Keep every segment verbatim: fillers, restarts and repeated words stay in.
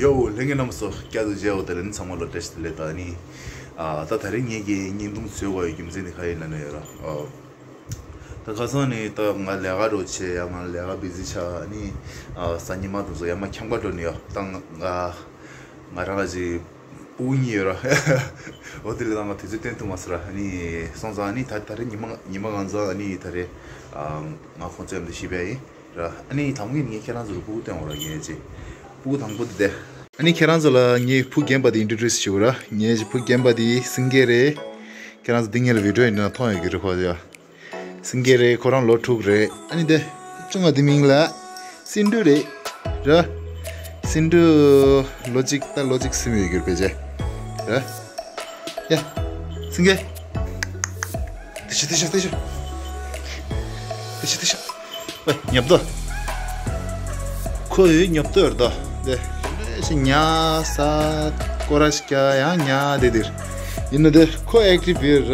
ཡོ། ལྷན་རྒྱས་རྣམ་པ་ཚོ་བསྐྱར་དུ་མཇལ་བ་དེ་ལ་ནི་ཚང་མ་ལ་བཀྲ་ཤིས་བདེ་ལེགས། ད་ནི་ཨ་ད་ད་རེས་ངེད་ཀྱི་བརྙན་ཐུང་བཟོས་དགོས་ཡ་རྒྱུ་མཚན་དེ་ག་རེ་ཡིན་ན་ནི་ཡོད་ར། ཨ་ད་ཁ་སང་ནི་ད་ང་ལས་ཀ་འདྲ་བྱས་ཡ། ང་ལས་ཀ་བི་ཟི་ཆགས། ཨ་ནི་ཨ་སང་ཉི་མ་དེ་ཚོ་ཡར་མར་འཁྱམ་ག་འགྲོ་ནི་ཡ། ད་ང་ང་རང་ལ་ཅིག་སྤུ་གུ་གཉིས་ཡོད་ར། འོ་དེ་ལས་ད་ང་དུས་ཚོད་བཏོན་ཐུབ་མ་སོང་ར། ཨ་ནི་སོང་ཙང་ཨ་ནི་ད་ད་རེས་ཉི་མ་ཉི་མ་གང་ཙམ་ཨ་ནི་ད་རེས་ཨ་ང་ཁོང་ཚོའི་མཉམ་དུ་བཞུགས་པ་ཡིན་ར། ཨ་ནི་དང་པོ་ངས་ཁྱེད་རང་ཚོ་ལ་སྤུ་གུ་སྟོན་འོ་ར། ངས་ཅིག་སྤུ་གུ་དང་པོ་དེ་དེ། ཨ་ནི་ཁྱེད་རང་ཚོ་ལ་ངའི་བུ་རྒན་པ་དེ་ཨིན་ཊྲོ་ཌིའུ་སི་ཞུ་ར། ངའི་བུ་རྒན་པ་དེ་སེང་གེ་རེད། ཁྱེད་རང་ཚོ་འདི་ངེད་ལ་བི་ཌི་ཡོ་ཡིན་ན་མཐོང་ཡོད་ཀྱི་རེད། ཁོ་ཡ་སེང་གེ་རེད། ཁོ་རང་ལོ་དྲུག་རེད། ཨ་ནི་དེ་ཆུང་བ་དེ་མིང་ལ་སིན་ཌུ་རེད་ར། སིན་ཌུ་ལོ་གཅིག་ད་ལོ་གཅིག་ཟིན་ཡོད་ཀྱི་རེད་ཕལ་ཆེར་ར། ཡ། སེང་གེ། དེ་ཤི་དེ་ཤི་དེ་ཤི། དེ་ཤི་དེ་ཤི། ཨ། ཉོབ་ཏོ། ཁོ་ཡི་ཉོབ་ཏོ་ཡོད་དོ། དེ་ཞི་ཉ་ས་ཀོ་ར་ཤི་ཀ་ཡང་ཉ་དེ་དེར། ཡིན་ནོ་དེ་ཁོ་ཨེག་ཊིབ་ཡོད་ར།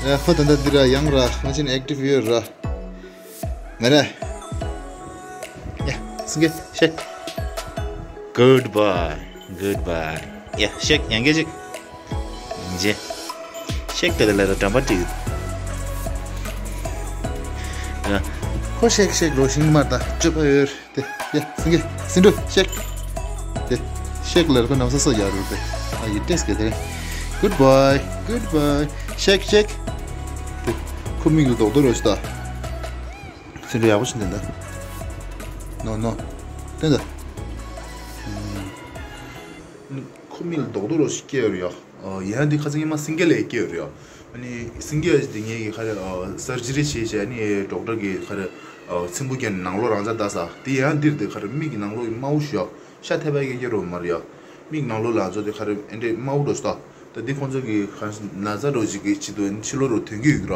ཨ། ཁོ་ད་ལྟ་འདི་ར་ཡང་ར་ང་ཆེན་ཨེག་ཊིབ་ཡོད་ར། ང་ར། ཡ། སེང་གེ་ཤེག། Good boy. Good boy. ཡ། ཤེག་ཡང་གེ་ཅིག་ཇེ། ཤེག་དེ་ལ་ལ་འགྲམ་པ་བྲིས། ཡ། ཁོ་ཤེག་ཤེག་རོ་ཤིང་མར་ད་སྤྱོད་པ་ཡོད་དེ། ཡ། སེང་གེ་སེང་འབྲུ་ཤེག། དེ་ཤེག་ལ་ཁོ་ནམ་ས་ས་ཡར་རུ་དེ། ཨ་ཡི་ཏེས་གེ་དེ། Good boy. Good boy. ཤེག་ཤེག། དེ་ཁོ་མིག་ལ་རྡོག་རྡོག་རོ་ཤི་ད། སེང་འབྲུ་ཡག་པོ་ཞིག་འདི་འདི། ནོ་ནོ། དེ་འདི། ཁོ་མིག་ལ་རྡོག་རྡོག་རོ་ཞིག་སྐྱེས་ཡོད་རེད་ཡ། ཡང་འདི་ཁ་སང་ཉི་མ་སེང་གེ་ལ་སྐྱེས་ཡོད་རེད་ཡ། ཨ་ནི་སེང་གེ་འདི་ངེད་ཀྱི་ཁ་རེ་སར་ཇི་རི་བྱས་བྱས། ཨ་ནི་ཌོག་ཊར་གྱིས་ཁ་རེ་ཚེམ་བུ་བརྒྱབ་ནས་ནང་ལོགས་རང་འཇགས་བཏང་ས། དེ་ཡང་འདིར་དེ་ཁ་རེ་མིག་གི་ནང་ལོགས་ཀྱི་དམར་པོ་ཞུ་ཡ། ཤ་ཐེབས་པའི་སྐད་རོ་མ་རེད་ཡ། མིག་ནང་ལོགས་ལ་ང་ཚོ་དེ་ཁ་རེ་ཨེ་འདྲས་དམར་པོ་འགྲོ་ཞིག་ད། ད་འདི་ཁོང་ཚོ་གི་ཁ་ན་ཚ་རོ་ཅིག་གི་ཆེད་དུ་ཕྱི་ལོགས་རུ་ཐོན་གྱི་ཡོད་ར།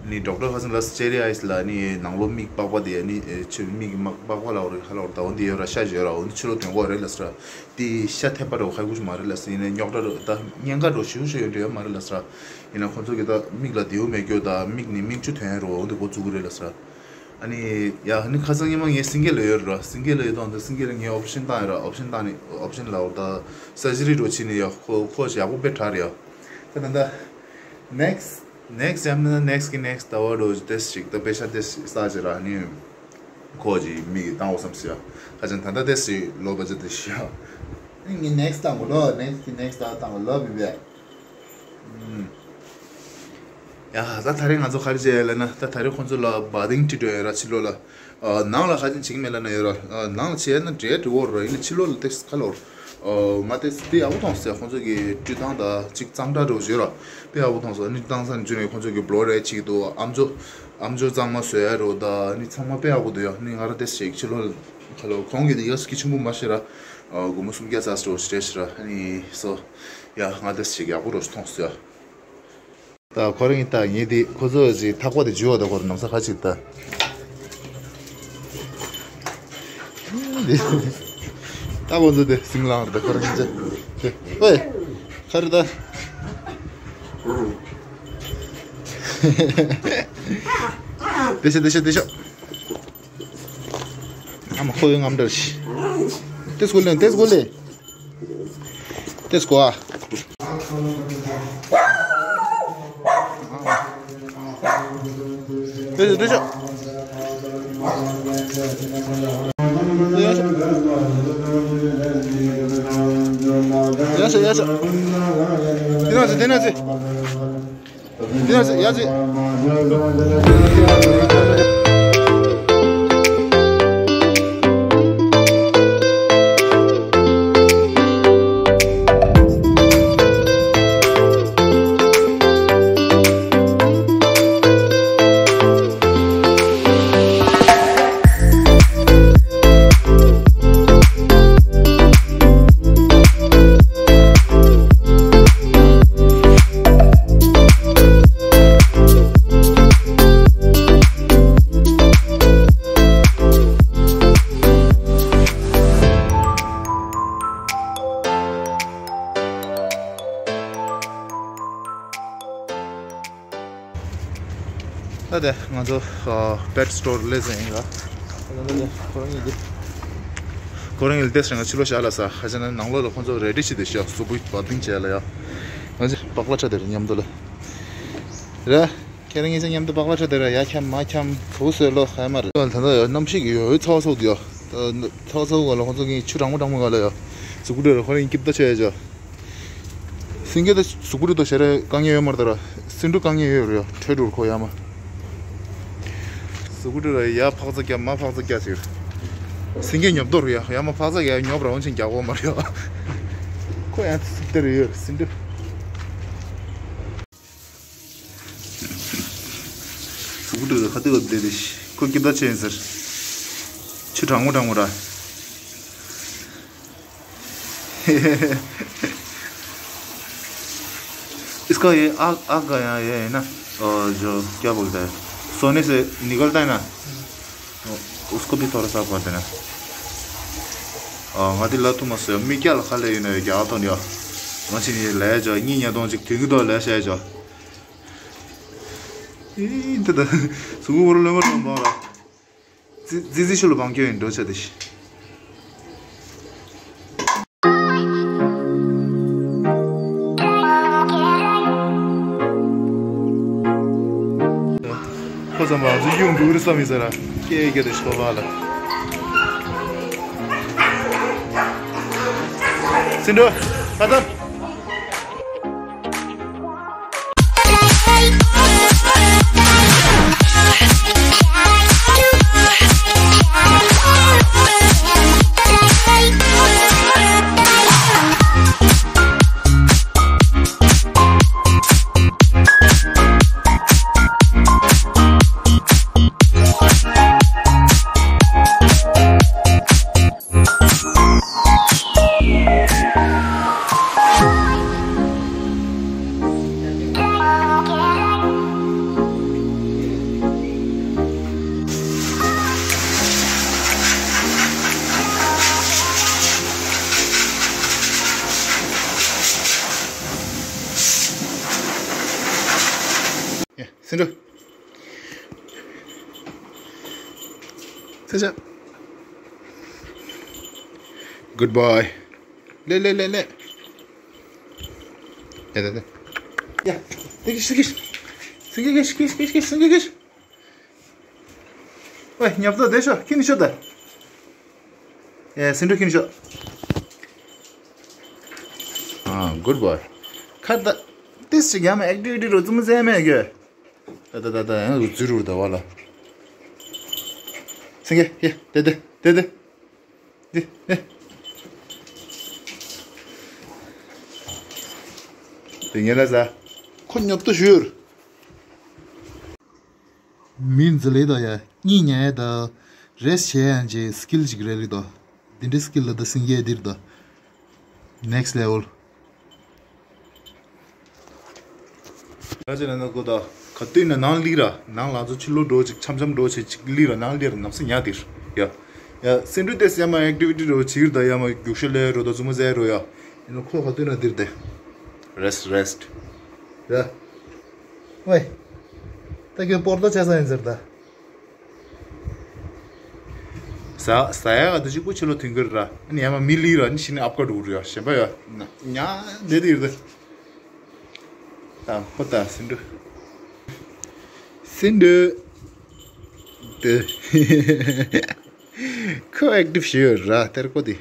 ནི་ཌོག་ཊར་ཁ་སང་ལ་སི་ཅེ་རི་ཨའི་ལ་ནི་ནང་ལོགས་མིག་པགས་པ་དེ་ནི་ཆུ་མིག་གི་མ་པགས་པ་ལ་འོ་རེད། ཧ་ལ་འོ་རེད། ད་འོ་འདི་ཡོད་ར། ཤ་ཅིག་ཡོད་ར། འོ་འདི་ཕྱི་ལོགས་ཐོན་གོ་རེད་ལ་སི་ར། དེ་ཤ་ཐེབས་པ་རོ་ཁ་ཁུ་ཅིག་མ་རེད་ལ་སི། ཡིན་ནའི་རྙོག་དྲ་རོ་ད་སྙན་ཁ་རོ་ཞུ་ཞུ་ཡོད་འདྲ་ཡོད་མ་རེད་ལ་སི་ར། ཡིན་ན་ཁོང་ཚོ་གི་ད་མིག་ལ་དེའུ་མེད་སྐྱོ་ད་མིག་ནི་མིག་ཆུ་ཐོན་རོ་འོ་འདི་འགོ་བཙུགས་གི་རེད་ལ་སི་ར། ཨ་ནི་ཡ། ཨ་ནི་ཁ་སང་ཉི་མ་ངའི་སེང་གེ་ལ་ཡོད་ར། སེང་གེ་ལ་ཡོད་དང་དེ་སེང་གེ་ལ་ངས་ཨོ་པ་རེ་ཤན་བཏང་ཡོད་ར། ཨོ་པ་རེ་ཤན་བཏང་ནི་ཨོ་པ་རེ་ཤན་ལ་འོ་ད་སར་ཇི་རི་རོ་བྱས་ནི་ཡ། ཁོ་ཁོ་ཡག་པོ་དཔེ་དྲག་རེད་ཡ། ད་ད་ད་ནེག་སི་ཊི་ནེག་སི་ཊི་ཡང་མིན་ན་ནེག་སི་ཊི་གི་ནེག་སི་ཊི་ཟླ་བ་རོ་ཏེས་ཅིག་ད་པེ་ཤ་ཏེས་ཅིག་ས་ཅིག་ར། ཨ་ནི་ཁོ་ཅིག་མིག་གིས་བཏང་འོ་བསམ་སི་ཡ། ཁ་ཅན་ད་ད་ཏེས་ཅིག་ལོ་པ་ཅིག་ཏེས་ཤི་ཡ། ཨ་ནི་ངས་ནེག་སི་ཊི་བཏང་གོ་ལོ། ནེག་སི་ཊི་གི་ནེག་སི་ཊི་ད་བཏང་གོ་ལོ་བི་བི་ཡ། ཡ། ད་ད་རེས་ང་ཚོ་ག་རེ་བྱས་ལབ་ན། ད་ད་རེས་ཁོང་ཚོ་ལ་བ་དིང་ཁྲིད་འགྲོ་ཡོད་ར་ཕྱི་ལོགས་ལ། ཨ། ནང་ལ་ག་ཅིག་བྱེད་ཀྱི་མེད་ལབ་ན་ཡོད་ར། ཨ། ནང་ལ་བྱས་ན་འདྲེ་འདྲེ་བོ་ར། ཡིན་ན་ཕྱི་ལོགས་ལ་ཏེས་ཁ་ལོར། ཨ། ང་ཏེས་དེ་ཡག་པོ་མཐོང་སོང་། ཁོང་ཚོ་གི་སྤྲུལ་སྟངས་ད་ཅིག་གཙང་སྦྲ་འདྲ་བོ་ཞིག་ཡོད་ར། དཔེ་ཡག་པོ་མཐོང་སོང་། ཨ་ནི་ཏང་སན་ཇུ་ནི་ཁོང་ཚོ་གི་བློ་རེ་ཅིག་འདུག་ཨམ་ཅོག་ཨམ་ཅོག་གཙང་མ་བཟོ་ཡ་རོ་ད་ཨ་ནི་ཚང་མ་དཔེ་ཡག་པོ་འདུག་ཡ། ཨ་ནི་ང་ར་ཏེས་ཞིག་ཕྱི་ལོགས་ཁ་ལོར། ཁོང་གི་དེ་ཡ་སི་ཀི་ཆེན་པོ་མ་ཤེས་ར། ཨ། སྒོར་མོ་སུམ་བརྒྱ་ཙམ་ཞིག་རེད་ཤི་ར། ཨ་ནི་སོ། ཡ། ང་ཏེས་ཞིག་ཡག་པོ་རོ་ཞིག་མཐོང་སོང་ཡ། ད་ཁོ་རང་གི་ད་ངས་དེ་ཁོ་ཚོ་ཞིག་ཐག་པ་དེ་འཇུ་བ་ད་ཁོ་རང་ནམ་ས་ཁ་ཅིག་ད། ད་ཁོ་ཚོ་དེ་སིང་ལང་རེད་ད་ཁོ་རང་གི་ཅེ། ཨོའི། ཁ་རེད་ད། དེ་ཤ་དེ་ཤ་དེ་ཤ། ཨ་མ་ཁོ་ཡོང་ངམ་འདྲ་ཞིག་ཏེས་གོ་ལེ། ཏེས་གོ་ལེ། ཏེས་གོ་ཨ། ཏེས་ཏེས། ཡ་ཤ་ཡ་ཤ། དེ་ན་ཚེ་དེ་ན་ཚེ། དེ་ན་ཚེ་ཡ་ཚེ། ད་དེ་ང་ཚོ་པེཊ་སི་ཊོར་སླེབས་ཟིན་ཡིན་ལ། ད་ད་དེ་ཁོ་རང་ཡིན་དེ། ཁོ་རང་གི་ལྟས་ང་ཕྱི་ལོགས་ཞག་ལ་ས་ཧ་ཅང་ན་ནང་ལོགས་ལ་ཁོང་ཚོ་རེ་ཌི་བྱེད་དེ་ཤག་གཟུགས་པོ་བར་ལྡིང་བྱས་ལ་ཡ། ང་ཚོ་སྦག་ལ་ཁྲ་དེ་རེད་མཉམ་དུ་ལ། ར། ཁྱེད་རང་ངེད་ཚོ་མཉམ་དུ་སྦག་ལ་ཁྲ་དེ་ར་ཡ་འཁྱམ་མ་འཁྱམ་ཚོ་སོད་ལོ་ཧ་མ་རེད། ད་ལྟ་ཡ་གནམ་གཤིས་ཀྱི་ཡོད་ཚ་བ་ཚོགས་དུ་ཡ། ད་ཚ་བ་ཚོགས་ག་ལ་ཁོང་ཚོ་ངའི་ཆུ་གྲང་མོ་གྲང་མོ་ག་ལ་ཡ། གཟུགས་པོ་དེ་ར་ཁོ་རང་སྐྱིབ་ད་ཆོད་ཡ་ཅོ། སེང་གེ་དེ་གཟུགས་པོ་དེ་དོ་ཞེ་རེ་དཀའ་ངལ་ཡོད་མ་རེད་ད་ར། སེང་འབྲུག་དཀའ་ངལ་ཡོད་རེད་ཡ། ཁྲོད་འགྲོ་ཁོ་ཡ་མ། གཟུགས་པོ་དེ་ར་ཡ་ཕག་ཚ་རྒྱ་མ་ཕག་ཚ་རྒྱ་ཟེར། སེང་གེ་ཉོབ་དོ་རེད་ཡ། ཡ་མ་ཕག་ཚ་རྒྱ་ཉོབ་ར་འོན་ཆེན་རྒྱ་གོ་མ་རེད་ཡ། ཁོ་ཡང་ཚིག་དེ་རེད་ཡོད་སེང་འབྲུག་གཟུགས་པོ་དེ་དོ་ཁ་ཏི་བབ་དེ་རེད། ཁོ་སྐྱིད་པ་ཆེ་ཡིན་ཟེར། ཆུ་གྲང་མོ་གྲང་མོ་ར། इसका ये आग, आग का यहाँ ये है ना, और जो क्या बोलते हैं, सोने से निकलता है ना, उसको भी थोड़ा सा कर देना। ང་དེ་ལ་ཐུག་མ་སོང་། མི་སྐྱ་ལ་ཁ་ལས་ཡིན་ན་རྒྱ་ཐོན་ཡོད། ང་ཕྱིན་ཡིན་ལས་ཇོ་གཉིས་ཉལ་དོན་ཅིག་དུས་ཀྱི་ཐོག་ལས་བྱས་ཇོ། ཨེ་འདི་ད་གཟུགས་པོ་རུ་ལོན་པ་དང་བང་ར། ཙི་ཙི་ཙི་ཤུ་ལ་བང་སྐྱོན་ཡིན་འགྲོ་ཆ་དེ་ཤི། ཁོ་ཚང་མ་ང་ཚོ་གཡུང་འབྲུག་རི་བསམ་ཡིན་ཟེར་ར། སྐད་སྐད་དུ་ཤོ་བ་ལ། སེང་འབྲུག་ཁ་ཚང་། སེང་འབྲུག་ཚེ་ཆ། Good boy. ལེ་ལེ་ལེ་ལེ། ལེ་ལེ་ལེ། ཡ། དེ་གི་སེང་གེ། སེང་གེ་གི་སེང་གེ་གི་སེང་གེ་གི། ཝེ་ཉབ་ཏོ་དེ་ཤོ་ཁྱི་ནི་ཤོ་ད། ཡ་སེང་འབྲུག་ཁྱི་ནི་ཤོ། ཨ་good boy. ཁ་ད། ཏིས་ཅིག་ཡ་མ་ཨེག་ཊི་བི་ཊི་རོ་ཙུམ་ཟེ་མེ་གི། ད་ད་ད་ད་ཡང་རུ་ཙི་རུ་ད་བ་ལ། སེང་གེ་ཧེ་དེ་དེ་དེ་དེ། དེ་དེ། དེ་ངེ་ལ་ཟ། ཁོ་ཉོབ་ཏུ་ཞུར། མི་འཛི་ལེ་དོ་ཡ། གཉིད་ཉལ་ཡ་དོ། རེས་བྱེད་ཡ་ཅེ་སི་ཀིལ་ཅིག་རེད་ལེ་དོ། དེ་འདྲའི་སི་ཀིལ་ལ་དོ་སེང་གེ་དིར་དོ། Next level. ད་ཅི་ན་ན་གོ་ད་ག་དུས་ན་ནང་ལི་ར་ནང་ལ་ཚོ་ཕྱི་ལོ་འགྲོ་ཅིག་འཆམ་འཆམ་འགྲོ་ཅིག་ཅིག་ལི་ར་ནང་ལི་ར་ནམ་སེ་ཉ་དིར་ཡ། ཡ་སེང་འབྲུག་དེ་སེ་མ་ཨེག་ཊི་བི་ཊི་རོ་ཅིར་ད་ཡ་མ་རྒྱུག་ཤ་ལེ་རོ་ད་ཙུ་མ་ཟེ་རོ་ཡ། ཡིན་ན་ཁོ་ག་དུས་ན་དིར་དེ། Rest, rest. ཡ། ཝེ། ད་ཁྱོད་པོར་ཏོ་ཆ་ས་ཡིན་ཟེར་ད། ཟ་ཟ་ཡ་ག་དུ་ཅིག་པོ་ཕྱི་ལོ་ཐུན་གི་ར། ཨ་ནི་ཡ་མ་མི་ལི་ར་ནི་ཤི་ནི་ཨབ་ཀ་འགྲོ་རུ་ཡ་ཞེན་པ་ཡ། ཉ་དེ་དེ་ཡོད་དེ། ད་ཧོ་ད་སེང་འབྲུག་སེང་འབྲུག་དེ། ཁོ་ཨེག་ཊིབ་ཞུ་ཡོད་ར་དེར་ཀོ་དེ།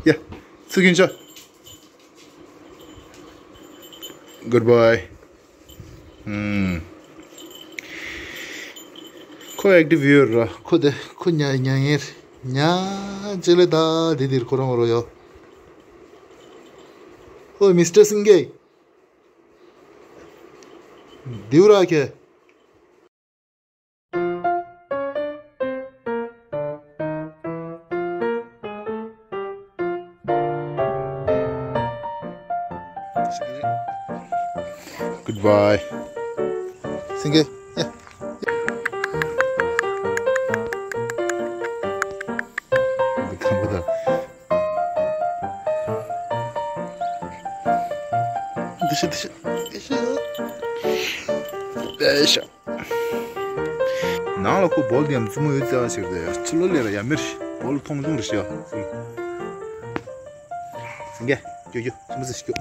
ཡ། ཚུགས་ཀྱིན་ཆོ། Good boy. ཨུམ། ཁོ་ཨེག་ཊིབ་ཡོད་ར། ཁོ་དེ་ཁོ་ཉ་ཉ་ངེར་ཉ་ཅེ་ལེ་ད་དེ་དེར་ཁོ་རང་རོ་ཡོ། ཨོ་མི་སི་ཊར་སེང་གེ། དེའུ་ར་ཁེ། Goodbye. སེང་གེ། ཡ། འདི་ཁམ་བུ་དང་། འདི་ཤི་འདི་ཤི་འདི་ཤི། འདི་ཤི། ནང་ལ་ཁོ་བོལ་དེ་ཡང་མཛུབ་མོ་ཡོད་ཙེ་བ་ཞིག་རེད། ཕྱི་ལོ་ལས་ར་ཡ་མེར། འོལ་ཐོང་ཐུང་རེ་ཤི་ཡ། སེང་གེ། ཀྱོ་ཀྱོ། སུམ་སེ་ཤི་ཀྱོ།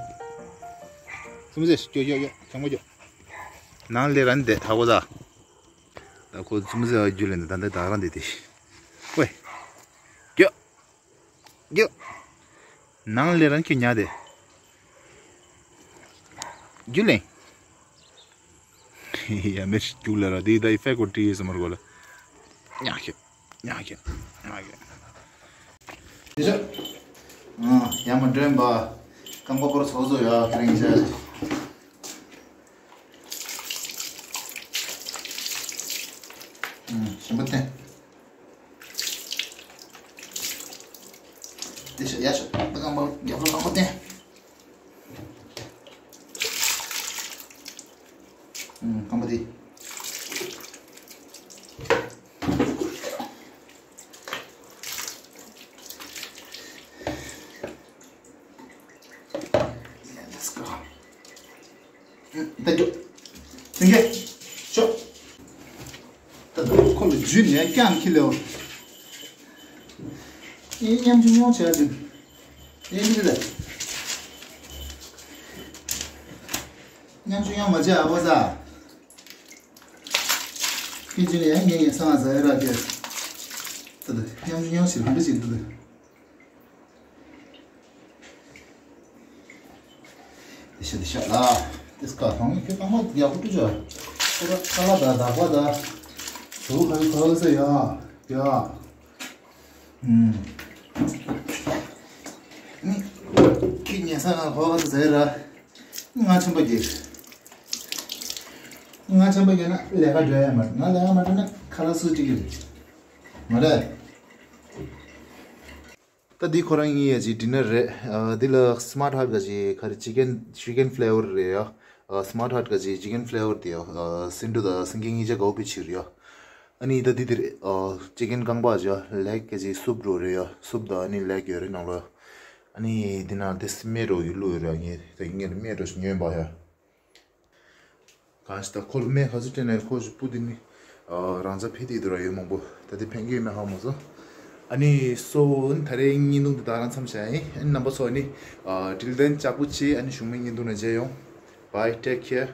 སུམ་སེ་ཤི་ཀྱོ་ཀྱོ་ཀྱོ། ཐང་མོ་ཀྱོ། ནང་ལས་རན་དེ་ཧ་གོ་ད། ད་ཁོ་སུམ་སེ་ཨ་རྒྱུ་ལེན་དེ་ད་འདི་ད་རང་དེ་དེ། ཝེ། ཀྱོ། ཀྱོ། ནང་ལས་རན་ཀྱོ་ཉ་དེ། རྒྱུ་ལེན། ཡ་མེར་རྒྱུག་ལ་ར་དེ་ད་ཡི་ཧྥེ་ཀོ་ཏི་ཡི་སུ་མར་གོ་ལ། ཉག་ཤེ། ཉག་ཤེ། ཉག་ཤེ། དེ་ཤ། ཨ། ཡ་མ་འདྲེན་པ། རྐང་པ་སྐོར་ཚོགས་བཟོ་ཡ་ཁྱེད་རང་ཤ། ཨ། ཞིམ་པ་བསྟན། དེ་ཤ་ཡ་ཤ། ད་རྐང་པ་རྒྱབ་ལོགས་རྐང་པ་བསྟན། ཨུམ། རྐང་པ་དེ། Let's go. ད་འགྲོ། སེང་གེ། ཤོག་ད་ཁོ་ལ་འཇུས་ནས་རྐྱང་ཁྱི་ལེའོ། ཨེ་མཉམ་ཆུང་མྱོང་བྱས་ཏེ། ཨེ་མི་ལ། མཉམ་ཆུང་མྱོང་མ་བྱས་ཨ་བོ་ཟ། ཁྱི་འཇུས་ནས་ཡང་ངས་ངས་སང་ཟ་ཡ་ར་ཏེ། ད་ད་མཉམ་ཆུང་མྱོང་ཞིག་གང་འདྲ་ཞིག་འདུག་དེ་ཤ་དེ་ཤ་ལ། དེ་སྐ་ཐང་ཁྱོད་ཐང་མ་ཡག་པོ་བྲིས་བྱ། ཁོ་ར་ཁ་ལ་ད་ད་པ་ད། ཟུག་ཁ་ལ་ཁ་ལ་ཟེར་ཡ། ཡ། ཨུམ། ནི། ཁྱི་ཉལ་ས་ང་ཁོ་ཁ་ལ་ཟེར་ར། ང་ཆམ་པ་གྱིས། ང་ཆམ་པ་གྱིས་ན་ལས་ཀ་འགྲོ་ཡ་མ་རེད། ང་ལས་ཀ་མ་འགྲོ་ན་ཁ་ལ་སུ་གཅིག་གི་རེད། མ་རེད། ད་འདི་ཁོ་རང་ཡིན་ཡ་ཅིག་ཌི་ནར་རེད། ཨ། འདི་ལ་སི་མ་ཊི་ཧཊ་ག་ཅིག་ག་རེ་ཅི་ཀན་ཅི་ཀན་ཕི་ལེ་ཝར་རེད་ཡ། ཨ། སི་མ་ཊི་ཧཊ་ག་ཅིག་ཅི་ཀན་ཕི་ལེ་ཝར་དེ་ཡ། ཨ། སེ་འབྲུ་དང་སེང་གེ་གཉིས་ཆ་དགའ་པོ་ཕྱིར་ཡ། ཨ་ནི་ད་འདི་དེ་རེད། ཨ། ཅི་ཀན་རྐང་པ་ཅིག་ལེག་ག་ཅིག་སུབ་འགྲོ་རེད་ཡ། སུབ་དང་ཨ་ནི་ལེག་ཡོད་རེད་ནང་ལོ། ཨ་ནི་འདི་ན་དེ་སི་མེ་རོ་ཡུ་ལུ་ཡོད་རེད། ཨ་ནི་ད་ངས་མེ་རོ་ཞིག་ཉོས་པ་ཡ། གང་ཞིག་ད་ཁོ་ལ་སྨན་ག་ཚོད་སྤྲད་ནས་ཁོ་ཞིག་སྤུ་དེ་ནི། ཨ། རང་ཚ་ཕེ་དེ་དུ་ར་ཡོད་མང་པོ་ད་དེ་ཕན་གྱི་ཡོད་མེད་ཧ་མ་སོང་། ཨ་ནི་སོ་ད་རེས་བརྙན་ཐུང་འདི་ད་རང་མཚམས་བཞག་ཡིན། ཨ་ནི་རྣམ་པ་ཚོ་ཨ་ནི། ཨ། དྲིལ་ལྡན་ལྕགས་པོ་ཆེ། ཨ་ནི་གཞུག་མའི་བརྙན་ཐུང་ནས་མཇལ་ཡོང་། Bye, take care.